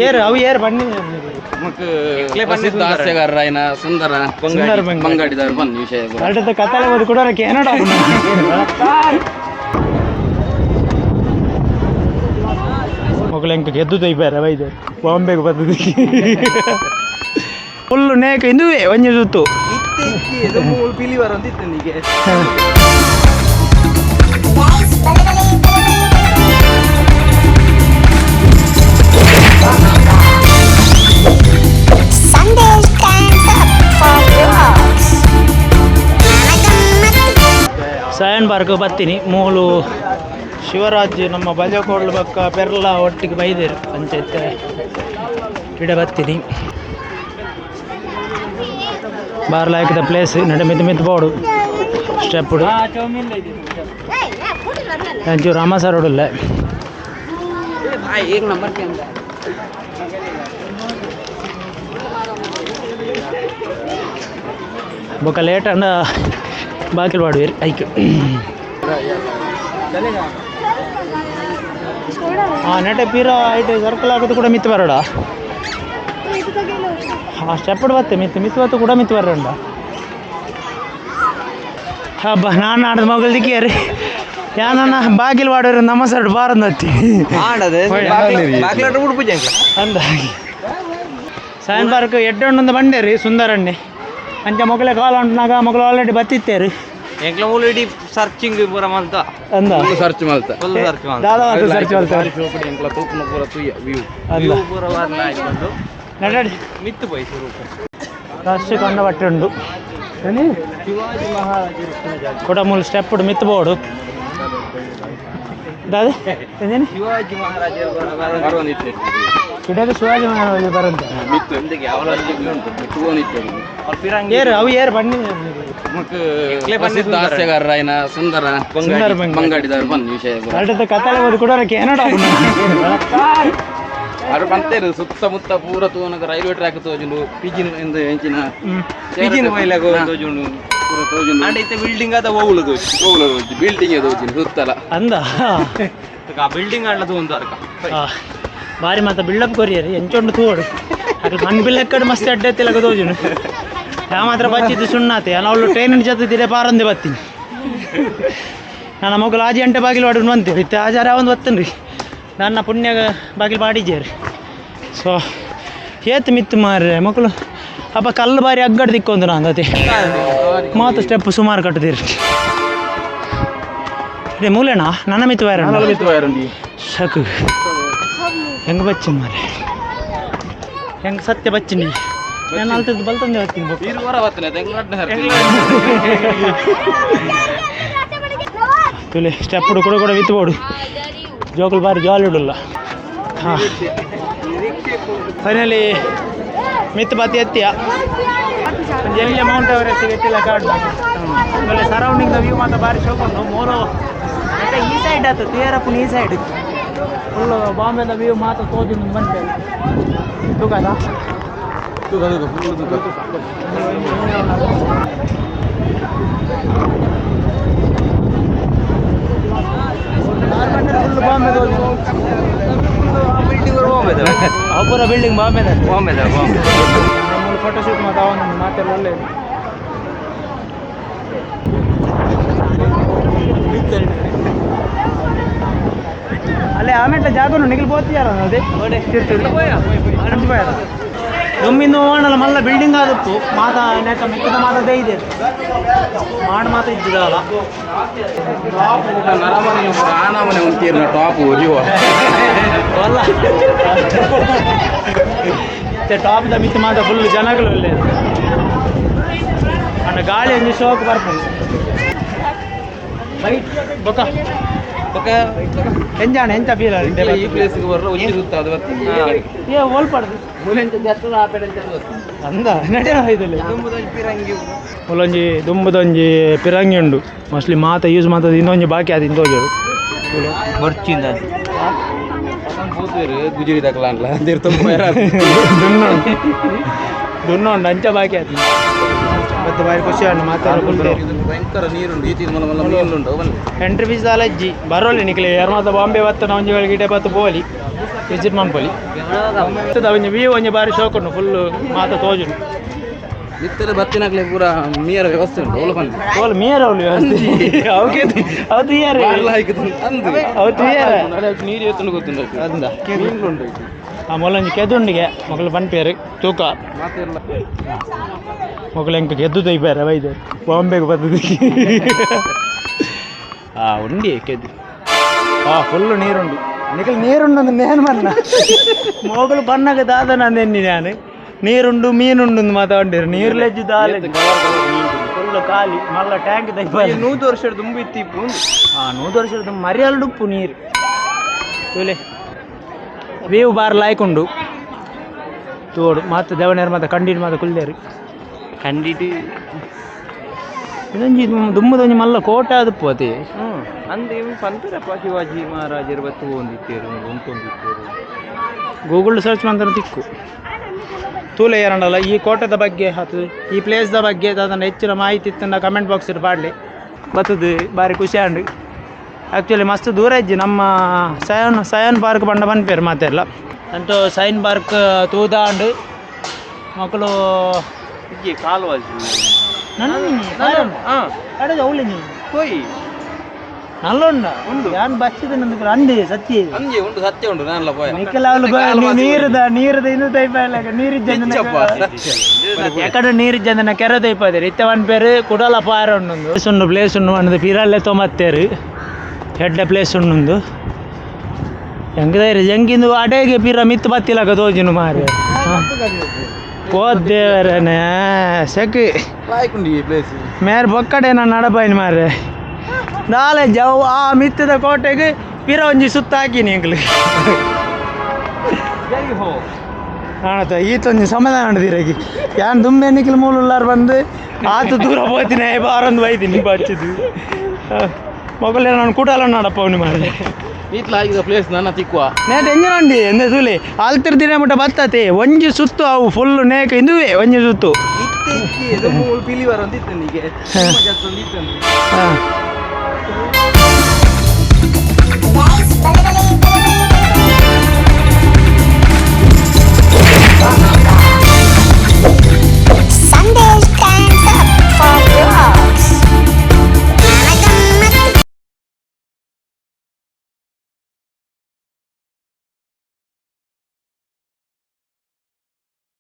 ಏರು ಅವು ಏರು ಬನ್ನಿ. ಪ್ರಸಿದ್ಧ ಹಾಸ್ಯಗಾರರಾಯನ ಸುಂದರ ಸುಂದರ ಬಂಗಾಡಿ. ಬಂಗಾಡಿದವರು ಬನ್ನಿ ವಿಷಯ ಪೂರ. ಅಲ್ಟದ ಕತ್ತಲೆ ಹೋದ್ ಕೂಡ ಏನಡ ಮೊಗಲ ಎಂಕ ಗೆದ್ದು ತೈಪಾರ ಬೈದೆ ಬಾಂಬೆಗೆ ಬರ್ತದೆ ಫುಲ್ಲು ನೇಕ ಇಂದುವೆ ಒಂಜಿ ಸುತ್ತು. Sunday stands up for yours. Sion park ಬತ್ತೀನಿ ಮೂಲು ಶಿವರಾಜ್ ನಮ್ಮ ಬಜಕೋಡ್ಲು ಬಕ್ಕ ಪೆರ್ಲ ಒಟ್ಟಿಗೆ ಬೈದೇರು ಪಂಚಾಯತ್ ಇಡ ಬತ್ತೀನಿ ಬಾರ್ ಲಾಯ್ಕದ ಪ್ಲೇಸ್ ನಡೆ ಮಿತ್ ಮಿತ್ ಬೋಡು ಸ್ಟೆಪ್ ಒಂಚೂರು ರಾಮ ಸರ್ ರೋಡಲ್ಲ. ಬೊಕ್ಕ ಲೇಟ್ ಅಂಡ ಬಾಕಿಲ್ ಬಾಡುವೇರು ಐಕ್. ಆ ನೆಟೆ ಪೀರ ಐಟ್ ಸರ್ಕಲ್ ಆಗೋದು ಕೂಡ ಮಿತ್ ಬರೋಡ. ಆ ಸ್ಟೆಪ್ ಬತ್ತೆ ಮಿತ್ ಮಿತ್ ಬತ್ತು ಕೂಡ ಮಿತ್ ಬರೋಣ. ಹಬ್ಬ ನಾನು ಆಡದ ಮಗಲ್ ದಿಕ್ಕಿಯರಿ ಯಾನನ್ನ ಬಾಗಿಲು ಬಾಡುವರು ನಮ್ಮ ಸೈಡ್ ಬಾರಂದು ಹತ್ತಿ ಅಂದ ಸಾಯನ್ ಪಾರ್ಕ್ ಎಡ್ಡೊಂಡೊಂದು ಬಂಡೇರಿ ಸುಂದರಣ್ಣೆ ಅಂಚ ಮೊಗಲೆ ಕಾಲ ಉಂಟುನಾಗ ಮೊಗಲು ಆಲ್ರೆಡಿ ಬತ್ತಿತ್ತೇರಿ. ಎಂಕ್ಲ ಮೂಲ ಇಡೀ ಸರ್ಚಿಂಗ್ ಪೂರ ಮಲ್ತ. ಅಂದ ಫುಲ್ ಸರ್ಚ್ ಮಲ್ತ. ಫುಲ್ ಸರ್ಚ್ ಮಲ್ತ. ದಾದಾ ಸರ್ಚ್ ಮಾಡ್ತಾರೆ. ಚೋಪಡಿ ಎಂಕ್ಲ ತೂಪುನ ಪೂರ ತೂಯ ವ್ಯೂ. ಅಂದ ಪೂರ ವರ್ಣ ಆಯ್ತು. ನಡಡಿ. ಮಿತ್ತು ಪೋಯಿ ಸುರೂಪ. ರಶ್ ಕಂಡ ಬಟ್ಟೆ ಉಂಡು ಕೂಡ ಮೂಲು ಸ್ಟೆಪ್ ಮಿತ್ ಬೋಡು ದಾದೆ ಎಂದೇನು. ಶಿವಾಜಿ ಮಹಾರಾಜ. ಬರೋನಿತ್ತೆ. ಇಡೀ ಶಿವಾಜಿ ಮಹಾರಾಜ ಬರಂತ. ಮಿತ್ತು ತೂವನಿತ್ತೆ. ಏರು ಅವು ಏರು ಬನ್ನಿ. ಮಕ್ ಪ್ರಸಿದ್ಧ ಹಾಸ್ಯಗಾರರಾಯನ ಸುಂದರ ಸುಂದರ ಬಂಗಾಡಿ. ಬಂಗಾಡಿದವರು ಬನ್ನಿ ವಿಷಯ ಪೂರ. ಅಲ್ಟದ ಕತ್ತಲೆ ಹೋದ್ ಕೂಡ ಏನಡ. ಅದು ಬಂತೇರು ಸುತ್ತಮುತ್ತ ಪೂರ ತೂವನಗ ರೈಲ್ವೆ ಟ್ರ್ಯಾಕ್ ತೋಜುಂಡು ಪಿಜಿನ್ ಎಂದು ಎಂಚಿನ ಪಿಜಿನ್ ಪೈಲಾಗ ತೋಜುಂಡು. ಪೂರ ತೋಜುಂಡು. ಅಂಡ ಇತ್ತೆ ಬಿಲ್ಡಿಂಗ್ ಅದ ಓವುಲು ತೋಜು. ಬಿಲ್ಡಿಂಗ್ ತೋಜುಂಡು ಸುತ್ತಲ. ಅಂದ ಆ ಬಿಲ್ಡಿಂಗ್ ಅಂಡ್ಲ ತೂಂದು ಅರ್ಕ. ಆ, ಬಾರಿ ಮಾತ ಬಿಲ್ಡಪ್ ಕೊರಿಯರಿ ಎಂಚೊಂಡು ತೂವಡು ಅದು ಮನ್ ಬಿಲ್ಲಕ್ಕಡೆ ಮಸ್ತ್ ಅಡ್ಡ ಎತ್ತಿಲಕ ತೋಜುನು. ಯಾ ಮಾತ್ರ ಬಚ್ಚಿದ್ದು ಸುಣ್ಣಾತೆ ಅವಳು ಟ್ರೈನ್ ಜೊತೆ ತಿರೆ ಪಾರಂದೆ ಬತ್ತೀನಿ. ನನ್ನ ಮಗಲು ಆಜಿ ಅಂಟೆ ಬಾಗಿಲು ವಾಡು ಬಂತೀರಿ ಇತ್ತೆ ಆಜಾರ ಒಂದು ಬತ್ತನ್ರಿ ನನ್ನ ಪುಣ್ಯ ಬಾಗಿಲು ಬಾಡಿಜೇರಿ. ಸೊ ಏತ್ ಮಿತ್ತು ಮಾರ್ರೆ ಮಕ್ಕಳು ಅಪ್ಪ ಕಲ್ಲು ಬಾರಿ ಅಗ್ಗಡ್ ದಿಕ್ಕೊಂದು ನಾನು ಅದೇ ಮಾತು ಸ್ಟೆಪ್ ಸುಮಾರು ಕಟ್ಟುತ್ತೀರಿ ಇದೇ ಮೂಲೆನಾ ನನ್ನ ಮಿತ್ತು ವೈರ್ ಸಾಕು. ಹೆಂಗೆ ಬಚ್ಚಿನ ಮಾರ್ರೆ ಹೆಂಗೆ ಸತ್ಯ ಬಚ್ಚಿನಿ ನಾನು ಅಲ್ತದ್ದು ಬಲ್ತಂದೆ ಬತ್ತೀನಿ ಬೊಕ್ಕ. ನೀರು ಹೊರ ಬತ್ತನೆ ತೆಂಗ್ಲಾಡ್ನೆ ತುಲೆ ಸ್ಟೆಪ್ ಕೂಡ ಕೂಡ ವಿತ್ ಬೋಡು ಜೋಕುಲು ಬಾರಿ ಜಾಲಿ ಉಡುಲ್ಲ. ಹಾಂ ಫೈನಲಿ ಮಿತ್ ಬಾತಿ ಎತ್ತಿಯ ಎಲ್ಲಿ ಮೌಂಟ್ ಎವರೆಸ್ಟ್ ಎತ್ತಿಲ್ಲ ಕಾಡು. ಆಮೇಲೆ ಸರೌಂಡಿಂಗ್ ವ್ಯೂ ಮಾತ್ರ ಬಾರಿ ಶೋಕುಂಡು ಮೂರು ಮತ್ತೆ ಈ ಸೈಡ್ ಆತು ತುಯರಪ್ಪನ ಈ ಸೈಡ್ ಫುಲ್ಲು ಬಾಂಬೆದ ವ್ಯೂ ಮಾತ್ರ ತೋಜುಂಡು ಬಂತೆ ತೂಕದ. ಫುಲ್ ಬಾಂಬೆ ತೋಜುಂಡು. ಬಿಲ್ಡಿಂಗ್ ಬಾಂಬೆ. ಅವು ಪೂರ ಬಿಲ್ಡಿಂಗ್ ಬಾಂಬೆದ. ಬಾಂಬೆ ಬಾಂಬೆ. ಮೂಲು ಫೋಟೋಶೂಟ್ ಮಾತ್ರ ಅವನು ಮಾತೆಲ್ಲ ಒಳ್ಳೆ. ಅಲ್ಲೇ ಆಮೇಲೆ ಜಾಗನು ನಿಗಿಲ್ ಪೋತಿಯಾರ ಅದೇ ದೊಮ್ಮಿಂದು ಹೋಗೋಣಲ್ಲ ಮಲ್ಲ ಬಿಲ್ಡಿಂಗ್ ಆದತ್ತು ಮಾತ ನೆಕ ಮಿಕ್ಕದ ಮಾತ ಇದೆ ಮಾಡು ಮಾತ ಇದ್ದಿದ್ದಲ್ಲ. ನರಮನೆ ಆನಮನೆ ಉಂತೀರ್ನ ಟಾಪ್ ಒರಿಯುವ. ಅಲ್ಲ ಟಾಪ್ the ಮಿತ್ ಮಾತ ಫುಲ್ ಜನಗಳು ಒಳ್ಳೆ ಅಂಡ ಗಾಳಿ ಒಂಜಿ ಶೋಕ್ ಬರ್ಪುಂಡು ಬೊಕ ಬೊಕ ಎಂಜಾಣ ಎಂಚ ಫೀಲ್. ಈ ಪ್ಲೇಸ್ಗೆ ಬರ್ರ ಒಂಜಿ ಸುತ್ತ ಅದು ಬರ್ತದೆ. ಏ ಓಲ್ಪಡ್ದು ಮುಲೆಂಚ ಜತ್ತದ ಆ ಪೆಡೆಂಚ ಬರ್ತದೆ. ಅಂದ ನಡೆಯ ಇದರಲ್ಲಿ ಮುಲೊಂಜಿ ದುಂಬುದೊಂಜಿ ಪಿರಂಗಿ ಉಂಡು ಮೋಸ್ಟ್ಲಿ ಮಾತ ಯೂಸ್ ಮಾತದ ಇನ್ನೊಂಜಿ ಬಾಕಿ ಅದು ಇಂದೋಜು. ಬರ್ಚಿಂದ. ಪೋತುವೆರು ಗುಜರಿ ದಕ್ಲಾನ್ಲ ತೀರ್ಥ. ದುನ್ನೊಂಡು ಅಂಚ ಬಾಕಿ ಆತು ಮತ್ತೆ ಬಾರಿ ಖುಷಿ ಆಂಡ್ ಮಾತಾಡ ಭಯಂಕರ ನೀರುಂಡು ಈ ಮಲ್ಲ ಮಲ್ಲ ಮೀನುಂಡು ಬನ್ನಿ. ಎಂಟ್ರಿ ಫೀಸ್ ದಾಲ ಇಜ್ಜಿ ಬರೋಲಿ ನಿಕ್ಲೆ ಯಾರು ಮಾತ ಬಾಂಬೆ ಬತ್ತ ಒಂಜಿ ವೇಳೆ ಗಿಡ ಬತ್ತು ಪೋಲಿ ವಿಸಿಟ್ ಮನ್ಪೊಲಿ. ಒಂಜಿ ವ್ಯೂ ಒಂಜಿ ಬಾರಿ ಶೋಕ್ ಉಂಡು, ಫುಲ್ ಮಾತ ತೋಜುಂಡು. ಇತ್ತರೆ ಬತ್ತಿನಾಗ್ಲೆ ಪೂರ ಮೀಯರ ವ್ಯವಸ್ಥೆ ಉಂಟು, ಓಲ ಪನ್ನಿ. ಓಲ್ ಮೀಯರ ಅವ್ಲು ವ್ಯವಸ್ಥೆ ಅವಕ್ಕೆ ಅವು ತುಯ್ಯಾರೆ. ಅಂದು ಅವು ತುಯ್ಯಾರೆ. ನೀರು ಎತ್ತುಂಡು ಗೊತ್ತುಂಡು. ಅಂದ. ಮೀನುಂಡು. ಆ ಮೊಲೊಂಜಿ ಕೆದುಂಡಿಗೆ ಮೊಗಲು ಪನ್ಪೇರು ತೂಕ. ಮಾತೆಲ್ಲ. ಮೊಗಲು ಎಂಕ ಗೆದ್ದು ತೈಪಾರ ಬೈದೆ ಬಾಂಬೆಗೆ ಬರ್ತದೆ. ಆ ಉಂಡಿ ಕೆದ್ದು. ಆ ಫುಲ್ ನೀರುಂಡು ನಿಕಲ್ ನೀರುಂಡು ಅಂದ್ರೆ ನೇನು ಮನ್ನ ಮೊಗಲು ಬಣ್ಣಗ ದಾದ ನಂದೆನ್ನಿ ನಾನು ನೀರುಂಡು ಮೀನುಂಡು ಮಾತಾಡಿರು ನೀರ್ಲೆಜ್ಜು ದಾಲೆಜ್ಜು ಫುಲ್ ಖಾಲಿ ಮಲ್ಲ ಟ್ಯಾಂಕ್ ತೈಪಾರ. 100 ವರ್ಷದ ದುಂಬು ಇತ್ತು. ಆ 100 ವರ್ಷದ ಮರಿಯಲ್ಡುಪ್ಪು ನೀರು. ತೂಲೆ ವೇವ್ ಬಾರ್ ಲಾಯ್ಕ್ ಉಂಡು ತೋಡು ಮಾತ ದೇವನೇರು ಮಾತ ಕಂಡಿಡ್ ಮಾತ ಕುಲ್ದೇರು. ಕಂಡಿಟ್ಟು. ಇದೊಂಜಿ ದುಮ್ಮದೊಂಜಿ ಮಲ್ಲ ಕೋಟೆ ಆದುಪ್ಪು ಅತಿ. ಅಂದೆ ಪಂತರಪ್ಪ, ಶಿವಾಜಿ ಮಹಾರಾಜರು ಬತ್ತು ಒಂದಿತ್ತೇರು ಉಂಟೊಂದಿತ್ತೇರು. ಗೂಗಲ್ ಸರ್ಚ್ ಮಂತ್ರ ತಿಕ್ಕು. ತೂಲೆ ಏರಂಡಲ್ಲ ಈ ಕೋಟೆದ ಬಗ್ಗೆ ಅದು ಈ ಪ್ಲೇಸ್ದ ಬಗ್ಗೆ ಅದನ್ನು ಹೆಚ್ಚಿನ ಮಾಹಿತಿ ಇತ್ತಂಡ ಕಮೆಂಟ್ ಬಾಕ್ಸ್ ಪಾಡ್ಲಿ. ಬತ್ತದು ಬಾರಿ ಖುಷಿ ಆಂಡ್. ಆ್ಯಕ್ಚುಲಿ ಮಸ್ತ್ ದೂರ ಇಜ್ಜಿ ನಮ್ಮ ಸಯನ್ ಸಯನ್ ಪಾರ್ಕ್ ಪಂಡ ಪನ್ಪೇರು ಮಾತೆಲ್ಲ ಅಂತೂ ಸೈನ್ ಪಾರ್ಕ್ ತೂದಾಂಡ್ ಮಕ್ಕಳು. ಇಜ್ಜಿ ಕಾಲ್ವಾಜಿ. ಕೊಯ್. ನಲ್ಲುಂಡ ಯಾನ್ ಬಚ್ಚಿದ ನಂದು ಅಂದೆ ಸತ್ಯ. ಅಂಜಿ ಉಂಡು, ಸತ್ಯ ಉಂಡು, ನಾನ್ಲ ಪೋಯ. ನಿಖಲ್ ಅವಳು ನೀರುದ ನೀರುದ ಇಂದು ತೈಪಾಯಲ್ಲ ನೀರಿಜ್ಜಂದ ಎಕಡೆ ನೀರಿಜ್ಜಂದನ ಕೆರೆ ತೈಪಾದೇರು ಇತ್ತೆ ಒನ್ ಪೇರು ಕುಡಲ ಪಾರ ಉಂಡು ಪ್ಲೇಸ್ ಉಂಡು ಪ್ಲೇಸ್ ಉಂಡು ಅಂದ್ ಪಿರಲ್ಲೆ ತೊಮತ್ತೇರು ಹೆಡ್ಡ ಪ್ಲೇಸ್ ಉಂಡು. ಹೆಂಗದೈರಿ ಜಂಗಿಂದು ಅಡೇಗೆ ಪಿರ ಮಿತ್ತು ಬತ್ತಿಲಕ ತೋಜುನು ಮಾರೆ ಪೋದ್ದೇವರನೆ ಸೆಕ್. ಲಾಯ್ಕುಂಡು ಈ ಪ್ಲೇಸ್. ಮೇರ್ ಬೊಕ್ಕಡೆ ನಾನು ನಡಬಾಯಿನ ಮಾರೆ ನಾಳೆ ಜವ್ ಆ ಮಿತ್ತದ ಕೋಟೆಗೆ ಪಿರ ಒಂಜಿ ಸುತ್ತ ಹಾಕಿನಿ ಎಂಕ್ಲು ಕಾಣತ್ತ ಈತೊಂಜಿ ಸಮಾಧಾನ ಉಂಡು ಯಾನ್ ದುಂಬೆ ನಿಕ್ಲು ಮೂಲುಲ್ಲಾರ್ ಬಂದು ಆತು ದೂರ ಹೋಗ್ತೀನಿ ಬಾರೊಂದು ಬೈತೀನಿ ಬಚ್ಚಿದ್ದು ಮೊಗಲೇ ನಾನು ಕೂಟಲ್ಲ ನಡಪ್ಪ ಅವನು ಮಾರೆ. ಈತ್ಲ ಆಗಿದ ಪ್ಲೇಸ್ ನನ್ನ ತಿಕ್ಕುವ. ನೇಟ್ ಎಂಜನ ಉಂಡಿ ಎಂದ ತೂಲೆ ಅಲ್ತಿರ್ ದಿನ ಮುಟ್ಟ ಬತ್ತತೆ ಒಂಜಿ ಸುತ್ತು ಅವು ಫುಲ್ ನೇಕ್ ಇಂದುವೆ ಒಂಜಿ ಸುತ್ತು. ಪಿಲಿ ಬರೋಂದಿತ್ತು ನಿಗೆ. ಹಾಂ. Guys, bale bale bale bale.